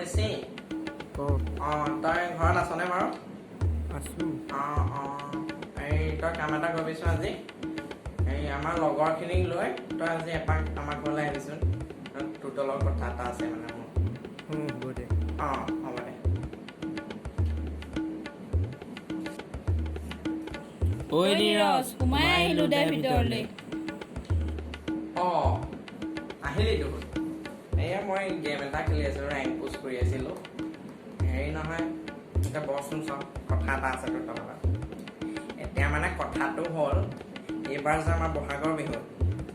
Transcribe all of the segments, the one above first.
ঋষি। ক। অঁ, তই ঘৰত আছনে বাৰু? আছো। অঁ, এই তই কাম এটা কৰিবিচোন। আজি এই আমাৰ লগৰখিনিক লৈ তই আজি এপাক আমাৰ ঘৰলৈ আহিবিচোন। তোৰ লগত কথা এটা আছে মানে মোৰ। অঁ, হ'ব দে। অঁ, হ'ব দে। ঐ নীৰজ, সোমাই আহিলো দে ভিতৰলৈ। অঁ, আহিলি দেখোন। এয়া মই গেম এটা খেলি আছিলোঁ, ৰেংক পুচ কৰি আছিলোঁ। হেৰি নহয়, এতিয়া বহচোন চব, কথা এটা আছে তোৰ লগত। এতিয়া মানে কথাটো হ'ল, এইবাৰ যে আমাৰ বহাগৰ বিহুত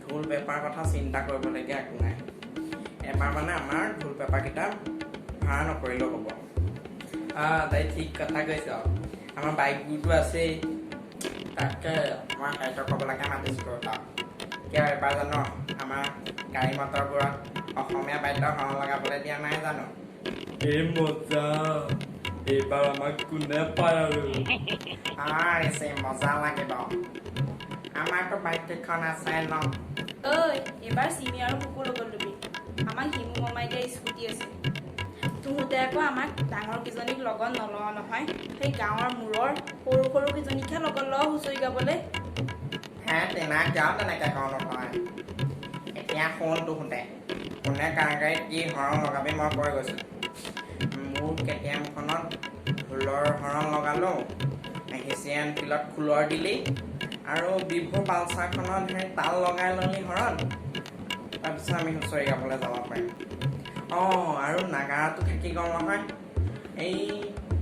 ঢোল পেঁপাৰ কথা চিন্তা কৰিবলগীয়া একো নাই। এবাৰ মানে আমাৰ ঢোল পেঁপাকেইটা ভাড়া নকৰিলেও হ'ব। তাই ঠিক কথা কৈছ, আমাৰ বাইকবোৰতো আছেই। তাকে মই সেইটো ক'বলৈকে মাতিছিলোঁ তাক। কিয় এবাৰ জানো আমাৰ গাড়ী মটৰবোৰত অসমীয়া বাদ্য হৰণ লগাবলৈ দিয়া নাই জানো? এই মজা, এইবাৰ আমাক কোনে পায় আৰু। ৰিচি, মজা লাগিব, আমাৰতো বাইক কেইখন আছে ন। ঐ, এইবাৰ চিমি আৰু কুকুৰ লগত ল'বি। আমাক হিমু মামাই দিয়া স্কুটি আছে। তহঁতে আকৌ আমাক ডাঙৰ কেইজনীক লগত নলওঁ নহয়, সেই গাঁৱৰ মূৰৰ সৰু সৰু কেইজনীকহে লগত লওঁ হুঁচৰি গাবলৈ। হে টেনা, কিয় তেনেকে কওঁ নহয়? এতিয়া শুন তহঁতে, কোনে কাৰ গাড়ীত কি হৰণ লগাবি মই কৈ গৈছোঁ। মোৰ কেটিএমখনত ঢোলৰ হৰণ লগালোঁ, হিচিয়ান ফিলত খোলৰ দিলি আৰু বিভু পালচাৰখনত সেই তাল লগাই ল'লি হৰণ। তাৰপিছত আমি হুঁচৰি গাবলৈ যাব পাৰিম। অঁ, আৰু নাগাৰাটো থাকি গ'ল নহয়। এই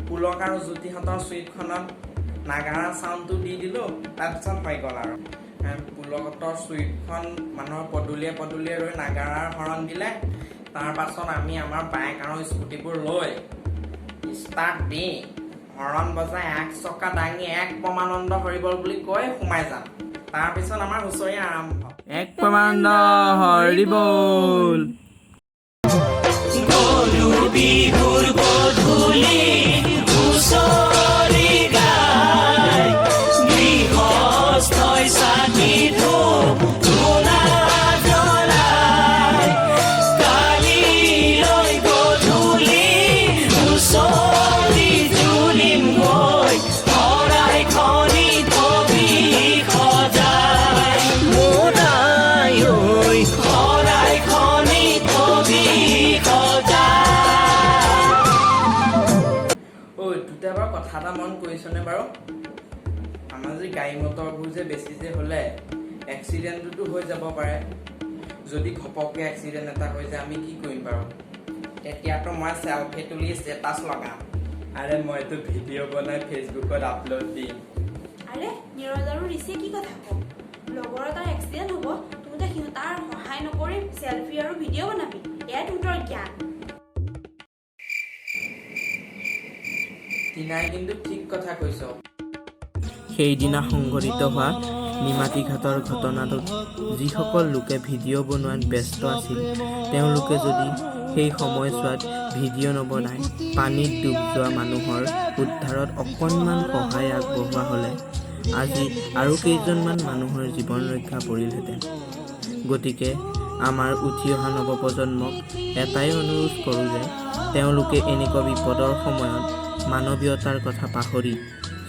পুলক আৰু জ্যোতিহঁতৰ চুইফ্টখনত নাগাৰা চাউণ্ডটো দি দিলোঁ, তাৰপিছত হৈ গ'ল আৰু। পুলকহঁতৰ চুইফ্টখন মানুহৰ পদূলিয়ে পদূলিয়ে ৰৈ নাগাৰাৰ হৰণ দিলে। তাৰ পাছত আমি আমাৰ বাইক আৰু স্কুটিবোৰ লৈ ষ্টাৰ্ট দি হৰণ বজাই আগ চকা দাঙি "এক পৰমানন্দ হৰিবল" বুলি কৈ সোমাই যাম। তাৰপিছত আমাৰ হুঁচৰি আৰম্ভ। এক পৰমানন্দ হৰিবল। গৰু বিহুৰ গধূলি হুঁচৰি গাই গৃহস্থই চাকি ধূপ ধূনা জ্বলাই, কালিলৈ গধূলি হুঁচৰি তুলিম গৈ, শৰাইখনি থবি সজাই মোৰ আই ঐ, শৰাইখনি থবি সজাই। ঐ, তহঁতে এবাৰ কথা এটা মন কৰিছনে বাৰু? আমাৰ যে গাড়ী মটৰবোৰ যে বেছি যে হ'লে এক্সিডেণ্টটোতো হৈ যাব পাৰে। যদি ঘপককৈ এক্সিডেণ্ট এটা হৈ যায়, আমি কি কৰিম বাৰু? তেতিয়াতো মই চেলফি তুলি ষ্টেটাছ লগাম। আৰে, মইতো ভিডিঅ' বনাই ফেচবুকত আপলোড দিম। আৰে নীৰজ আৰু ঋষিয়ে, কি কথা কওঁ? লগৰ এটাৰ এক্সিডেণ্ট হ'ব, তহঁতে সিহঁত তাৰ সহায় নকৰি চেলফি আৰু ভিডিঅ' বনাবি? এয়াই তহঁতৰ জ্ঞান? টিনাই কিন্তু ঠিক কথা কৈছ। সেইদিনা সংঘটিত হোৱা নিমাতীঘাটৰ ঘটনাটোত যিসকল লোকে ভিডিঅ' বনোৱাত ব্যস্ত আছিল, তেওঁলোকে যদি সেই সময়ছোৱাত ভিডিঅ' নবনাই পানীত ডুব যোৱা মানুহৰ উদ্ধাৰত অকণমান সহায় আগবঢ়োৱা হ'লে আজি আৰু কেইজনমান মানুহৰ জীৱন ৰক্ষা পৰিলহেঁতেন। গতিকে আমাৰ উঠি অহা নৱপ্ৰজন্মক এটাই অনুৰোধ কৰোঁ যে তেওঁলোকে এনেকুৱা বিপদৰ সময়ত মানৱীয়তাৰ কথা পাহৰি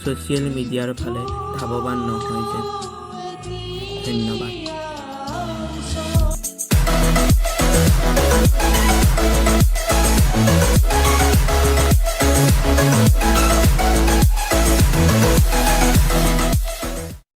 ছ'চিয়েল মিডিয়াৰ ফালে ধাৱবান নহয় যেন। ধন্যবাদ।